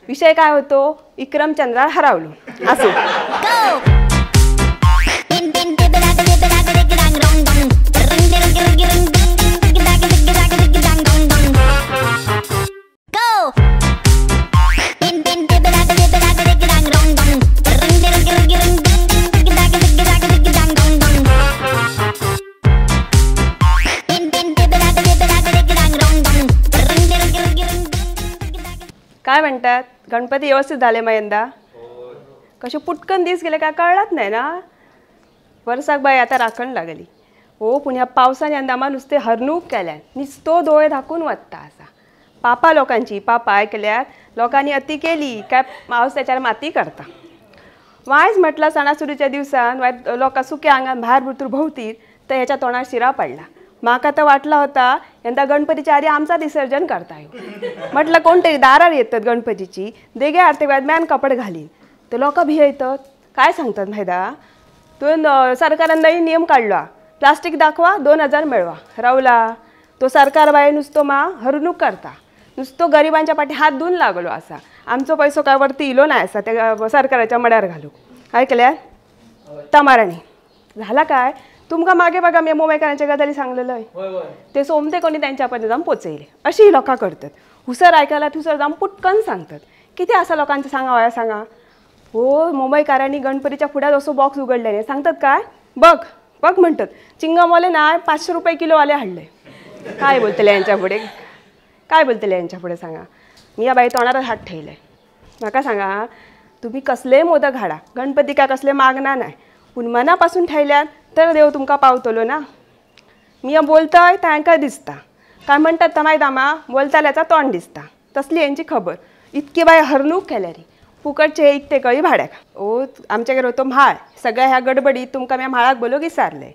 विषय काय होतो, इक्रम चंद्रार हरावलो. असो. काय म्हणतात, गणपती व्यवस्थित झाले मग यंदा? कसे पुटकन दीस गेले काय कळलाच नाही ना. वर्साक बाई आता राखण लागली. हो, पूण ह्या पावसान यंदा मा नुसते हरणूक केल्यान, निस्तो दोळे धाकून वत्ता असा. पापा लोकांची पापा ऐकल्यात, लोकांनी अति केली काय पावस त्याच्यावर माती करता. वायज म्हटलं सणासुदीच्या दिवसान वाय लोकां सुक्या आंगान भायर भुरतूर भोंवतीत तर ह्याच्या तोंडार शिरा पडला. म्हाका तर वाटला होता यंदा गणपतीच्या आधी आमचा विसर्जन करता येऊ. म्हटलं कोणतरी दारार येतात गणपतीची देगे आरते वेळात मॅन कपडे घालीन तर लोक भियतात. काय सांगतात माहिती, तुवें सरकारान नवीन नियम काडला, प्लास्टीक दाखवा 2000 मेळवा. रावला तो सरकार बाय नुसतो मा हरणूक करता, नुसतो गरिबांच्या पाठी हात धुवून लागलो असा. आमचो पैसो काय वरती इलो नाही असा त्या सरकाराच्या मड्यार घालूक. ऐकल्या तमाराणी झाला काय तुमका मागे बघा मी मुंबईकरांच्या गजाली सांगलेलं आहे, ते सोमते कोणी त्यांच्यापर्यंत जाऊन पोचयले. अशी लोकां करतात, हुसर ऐकायला थुसर जाऊन पुटकन सांगतात. किती असा लोकांचं सांगा सांगा. हो, मुंबईकारांनी गणपतीच्या फुड्यात असो बॉक्स उघडल्याने सांगतात काय, बघ बघ म्हणतात, चिंगमवाले ना 500 रुपये किलोवाले हाडले. काय बोलतले यांच्या पुढे, काय बोलतले यांच्या पुढे सांगा. मी या बाई तोंडार हात ठेवले. म्हाका सांगा तुम्ही कसले मोदक हाडा, गणपती काय कसले मागणार नाही, पूण मनापासून ठेयल्यात तर देव तुमकां पावतलो ना. मी बोलतय तांकां दिसता, काय म्हणतात तमाय दामा बोलताल्याचा तोंड दिसता, तसली यांची खबर. इतकी बाय हरणूक केल्यारी फुकटचे इकते कळी भाड्याक. ओ आमच्याकडे होतो म्हाळ, सगळ्या ह्या गडबडीत तुमकां मी म्हाळाक बोलो विसारले.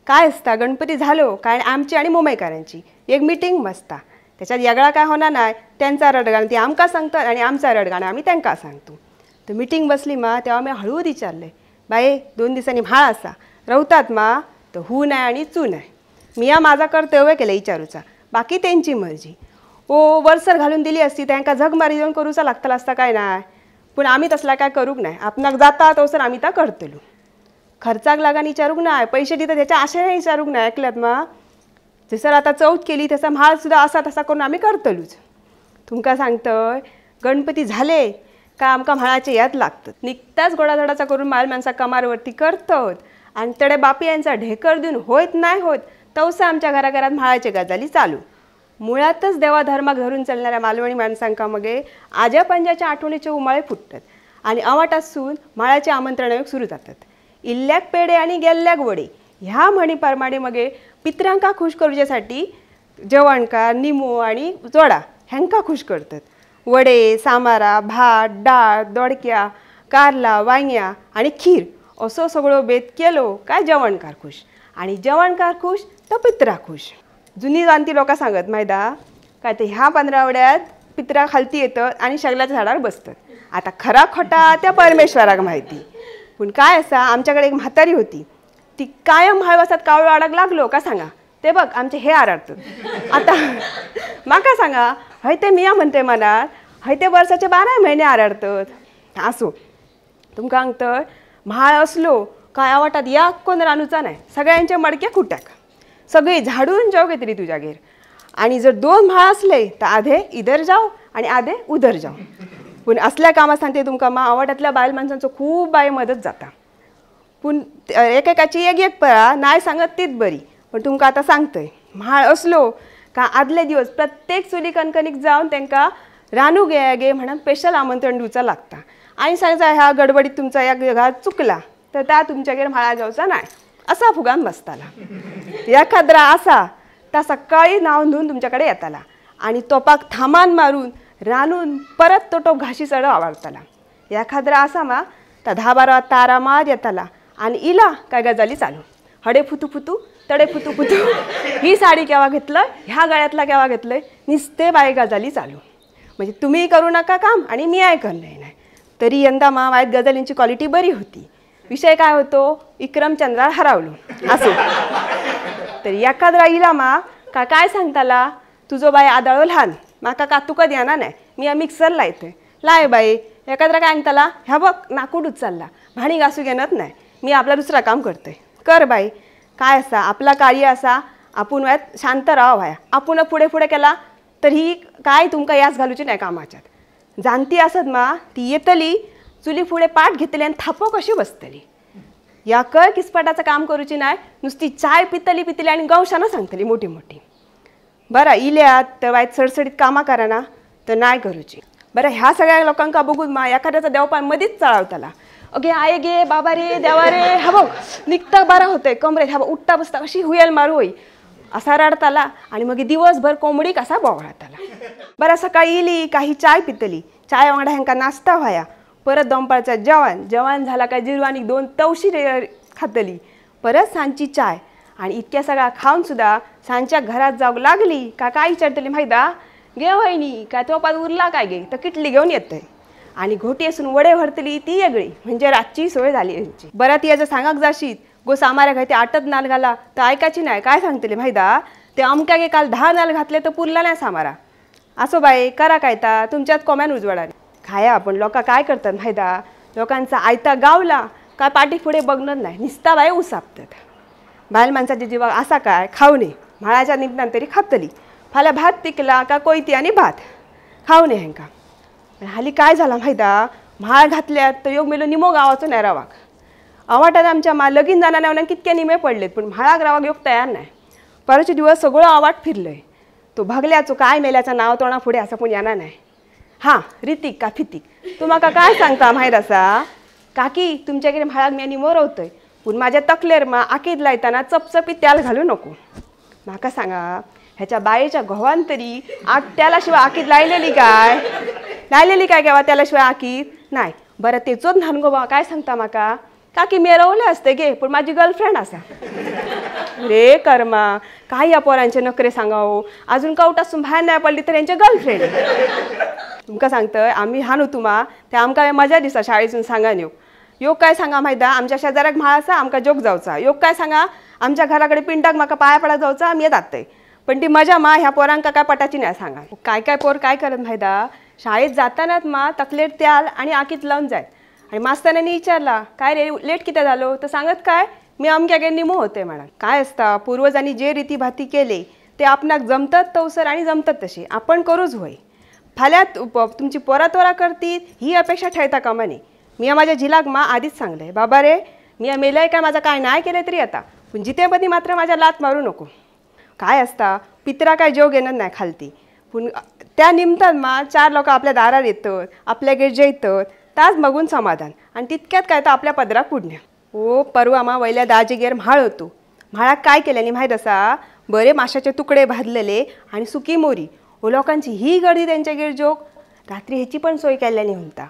काय असता गणपती झालो काय आमची आणि मुंबईकारांची एक मिटींग बसता, त्याच्यात येगळा काय होणार नाही. त्यांचा रडगाणं ती आमकां सांगतात आणि आमचा रडगाणं आम्ही तांकां सांगतो. तर मिटींग बसली मा तेव्हा मी हळूच विचारले, बाये 2 दिसांनी म्हाळ आसा रवतात मा? तर हू नाही आणि चू नाही. मी या माझा कर्तव्य केलं विचारूचा, बाकी त्यांची मर्जी. ओ वरसर घालून दिली असती तांकां झगमारी येवन करूचा लागतला आसता काय नाही, पूण आमी तसला काय करूंक नाही. आपणाक जाता तसर आमी ता करतलो. खर्चाक लागून विचारूंक नाही, पैसे दिता त्याच्या आशेने विचारूंक नाही. ऐकल्यात मा, जसर आतां चवथ केली तसा म्हाळ सुद्दां आसा तसा करून आमी करतलोच. तुमकां सांगतय गणपती झाले काय आमकां म्हाळाचे याद लागतात. निकताच गोडाधोडाचा करून माल माणसा कमारवरती करतात आणि तडे बापी यांचा ढेकर देऊन होत नाही होत तवसा आमच्या घराघरात म्हाळाचे गजाली चालू. मुळातच देवाधर्माक धरून चलणाऱ्या मालवणी माणसांका मगे आज्या पंजाच्या आठवणीचे उमाळे फुटतात आणि अवाट आसून म्हाळाचे आमंत्रण सुरू जातात. इल्ल्याक पेडे आणि गेल्ल्याक वडे ह्या म्हणी प्रमाणे मगे पितरांका खुश करूच्यासाठी जेवणकार निमो आणि जोडा ह्यांका खुश करतात. वडे, सामारा, भात, डाळ, दोडक्या, कारला, वांग्या आणि खीर असो सगळो बेत केलो काय जेवणकार खुश, आणि जेवणकार खुश तर पितरा खुश. जुनी जाणती लोकां सांगत माहिती काय ते ह्या पंधरावड्यात पितरा खालती येतात आणि शेगलाच्या झाडार बसतात. आता खरा खोटा त्या परमेश्वराक माहिती, पूण काय आसा आमच्याकडे एक म्हातारी होती, ती कायम म्हाळ वसात कावळो आडाक लागलो का सांगा ते बघ आमचे हे आराडतात. आता म्हाका सांगा हय ते मिया म्हणते मनात, हय ते वर्साचे 12 महिने आराडतात. असो तुमकां सांगतय म्हाळ असलो काय वाटात या कोण रांदूचा नाही, सगळ्यांचे मडके खुट्याक सगळी झाडून जेव घेतली तुझ्यागेर. आणि जर 2 म्हाळ असले तर आधे इधर जाव आणि आधे उधर जाव. पूण असल्या कामां सांगते तुमकां मा आवाटांतल्या बायल माणसांचो खूब बाय मदत जाता. पूण एकेकाची एक एक परा नाय सांगत तीच बरी, पण तुमकां आतां सांगतय म्हाळ असलो का आदले दिवस प्रत्येक चुली कणकणीक जावन तांकां रांदूंक गे गे म्हणून स्पेशल आमंत्रण दिवचा लागता. आनी सांगता ह्या गडबडीत तुमचा ह्या घरात चुकला तर त्या तुमच्यागेर म्हाळा जावचा नाही असा फुगान बसताला. एखाद्रा आसा ता सकाळी न्हावन धुवन तुमच्याकडे येताला आणि तोपाक थामान मारून रांदून परत तो टोप घाशी चड आवडताला. एखाद्रा आसा मा ता 10-12 तारा मार येताला आणि इला काय गजाली चालू, हडे फुतू फुतू तडे फुतू फुतू, ही साडी केव्हा घेतलं, ह्या गळ्यातला केव्हा घेतलंय, निस्ते बाय गजाली चालू. म्हणजे तुम्ही करू नका काम आणि मी I करणार नाही. तरी यंदा मा वायत गजालींची क्वालिटी बरी होती. विषय काय होतो, इक्रम चंद्रार हरावलो. असो तर एखाद्रा इला मा का काय सांगताला, तुझो बाय आदाळो ल्हान, म्हाका कातुका ध्याना नाही, मी मिक्सर लायतय, लाय बाई एखाद्रा काय सांगताला ह्या बघ नाकूडच चालला भाणी घासू घेणत नाही मी आपला दुसरा काम करतोय. कर बाई काय असा आपला कार्य असा आपण वयात शांत राहा व्हाया. आपण पुढे पुढे केला तर ही काय तुमका यास घालूची नाही कामाच्यात. जाणती असत मा ती येतली चुली फुडे पाठ घेतली आणि थापो कशी बसतली. या कर किसपाटाचं काम करूची नाही नुसती चाय पितली पितली आणि गवशाना सांगतली मोठी मोठी. बरं इल्यात तर वाईट सडसडीत कामां करा ना तर नाही करूची. बरं ह्या सगळ्या लोकांका बघून मा एखाद्याचा देवपान मधीच चळावताला अगे I गे बाबा रे देवा रे हा बघ निघता बरा होतंय कमरेत हा बघ उठता बसता कशी हुयल मारू होई असा रडताला आणि मग दिवसभर कोंबडी कसा बोवाळताला. बरं सकाळी इली काही चाय पितली चाय वांगडा ह्यांका नाश्ता व्हाया परत दंपारचा जेवण जेवण झाला काय जिरवानी 2 तवशी खातली परत सांजची चाय आणि इतक्या सगळा खाऊन सुद्धा सांजच्या घरात जाऊ लागली का काय विचारतली माहिती गे वहिनी काय तोपात उरला काय गे तर किटली घेऊन येतंय आणि घोटी असून वडे भरतली ती वेगळी म्हणजे रातची सोय झाली यांची. बरं ती याचं सांगाक जाशीत गो सामाऱ्या घायते 8च नाल घाला तर ऐकायची नाही काय सांगतले माहिती ते अमक्या गे काल 10 नाल घातले तर पुरला नाही सामारा. असो बाई करा काय ता तुमच्यात कोम्यान उजवाडा खाया. आपण लोक काय करतात माहिती लोकांचा आयता गावला काय पाठी पुढे बघणार नाही निस्ता बाई उसापतात. बायल माणसाच्या जीवा असा काय खाऊ नये म्हाळाच्या निमतान तरी खातली फाल्यां भात पिकला का कोयती आणि भात खाऊ नये हेंका. पण हाली काय झाला माहिती म्हाळ घातल्यात तर योग मेलो निमो गावाचो नाही रावाक आवाटात आमच्या मा लगीन जाणार नाही कितके निमे पडलेत पण म्हाळाक रावाक योग तयार नाही. परचे दिवस सगळं आवाट फिरलंय तो भागल्याचो काय मेल्याचं नाव तोंडा फुडें असं कोण येणार नाही. हां रितीक का फितीक तू म्हाका काय सांगता माहीत आसा काकी तुमच्याकडे म्हाळाक मी निमो रवतय पूण माझ्या तकलेर मा आकीद लायताना चपचपी तेल घालू नको. म्हाका सांगा ह्याच्या बायेच्या घोवान तरी आग त्याला शिवाय आकीद लायलेली काय लायलेली काय केव्हा त्याला शिवाय आकीद नाही. बरं तेचोच न्हान गो बा काय सांगता म्हाका काकी मी रवले असते गे पण माझी गर्लफ्रेंड आसा. रे कर्मा काय या पोरांचे नखरे सांगावो अजून कवटासून भायर नाही पडली तर यांचे गर्लफ्रेंड. तुमकां सांगतय आमी ल्हान होतो मा ते आमकां मजा दिसा शाळेसून सांगा योग योग काय सांगा माहिती आमच्या शेजाऱ्याक म्हाळ आसा आमकां जोक जावचा योग काय सांगा आमच्या घराकडे पिंडाक म्हाका पाया पडा जावचा आमी जातय. पण ती मजा मा ह्या पोरांका काय पटाची नाही सांगा. काय काय पोर काय करत माहिती शाळेत जातानाच मा तकलेर त्याल आणि आकीत लावून जायत आणि मास्तरांनी विचारला काय रे लेट किती झालो तर सांगत काय मी अमक्या निमो होते म्हणा. काय असता पूर्वजांनी जे रीतीभाती केले ते आपणाक जमतात तवसर आणि जमतात तसे आपण करूच होय. फाल्यां तुमची पोरातोरा करतीत ही अपेक्षा ठेवता कामा नये. मी माझ्या झिलाक मा आधीच सांगले बाबा रे मी मेलय काय माझा काय नाही केलं तरी आता पण जितेपती मात्र माझ्या लात मारू नको. काय असता पित्रा काय जेव घेणार नाही खालती पूण त्या निमतान मा 4 लोक आपल्या दारार येतात आपल्यागेर जेयतात ताच बघून समाधान आणि तितक्यात काय तर आपल्या पदराक पुडण्या. ओ परवा मा वयल्या दाजीगेर म्हाळ होतो म्हाळाक काय केल्यानी माहीत आसा बरे माशाचे तुकडे भाजलेले आणि सुकी मोरी. ओ लोकांची ही गर्दी त्यांच्यागेर जोक रात्री ह्याची पण सोय केल्ल्यानी म्हणता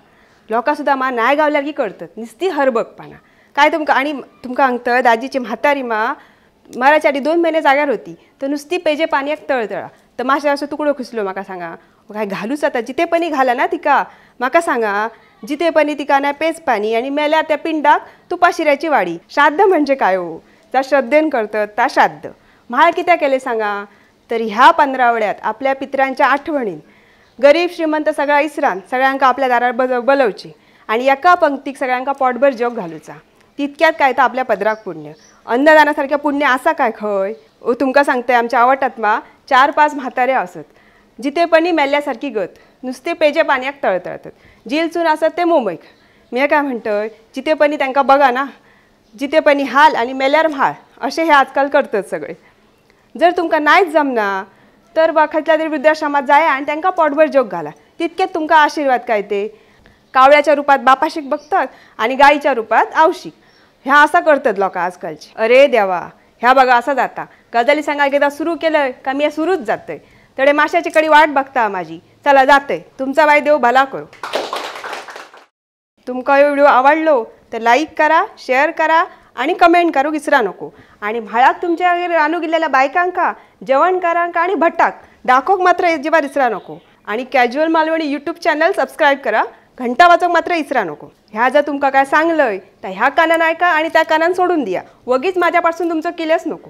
लोकां सुद्दां मा नाय गावल्यार की करतात नुसती हरबगपणा काय तुमकां. आणि तुमकां सांगता दाजीची म्हातारी मा मराच्या आधी 2 महिने जाग्यार होती तर नुसती पेजे पाणयाक तळतळा तर माश्या असो तुकडो खुसलो म्हाका सांगा काय घालूच आतां जितेपणी घाला ना तिका म्हाका सांगा जितेपणी तिका ना पेज पाणी आणि मेल्या त्या पिंडाक तुपा शिऱ्याची वाडी. श्राद्ध म्हणजे काय हो जा श्रद्धेन करतात ता श्राद्ध. म्हाळ कित्याक केले सांगा तर ह्या पंधरावड्यात आपल्या पितरांच्या आठवणीन गरीब श्रीमंत सगळा इसरान सगळ्यांका आपल्या दारार बलवची आणि एका पंक्तीक सगळ्यांका पोटभर जेवण घालूचा तितक्यात काय तर आपल्या पदराक पुण्य. अन्नदानासारख्या पुण्य आसा काय खंय. ओ तुमकां सांगतय आमच्या आवाटात मा 4-5 म्हातारे असत जितेपणी मेल्ल्यासारखी गत नुसते पेजे पाणयाक तळतळतात जिलचून आसत ते मुंबयक. मी काय म्हणतय जितेपणी तांकां बघा ना जितेपणी हाल आणि मेल्यार म्हाळ असे हे आजकाल करतात सगळे. जर तुमकां नायच जमना तर बा खंयच्या तरी वृद्धाश्रमात जाया आणि तांकां पोटभर जोग घाला तितकेच तुमकां आशिर्वाद काय ते. कावळ्याच्या रूपात बापाशीक बघतात आणि गायीच्या रूपात आवशीक ह्या असा करतात लोक आजकालची. अरे देवा ह्या बघा असा जाता गजाली सांगायला एकदा सुरू केलं का मी सुरूच जातय तडे माशाची कडी वाट बघता माझी. चला जाते तुमचा बाई देव भला करू. तुमका व्हिडिओ आवडलो तर लाईक करा शेअर करा आणि कमेंट करू विसरा नको. आणि म्हाळाक तुमच्या रानू गेलेल्या बायकांका जेवणकारांका आणि भट्टाक दाखोक मात्र अजिबात विसरा नको. आणि casual Malvani YouTube channel subscribe करा घंटा वाजवूक मात्र इसरा नको. ह्या जर तुमका काय सांगलंय तर ह्या कानान ऐका आणि त्या कानान सोडून दिया वगीच माझ्यापासून तुमचं केलंच नको.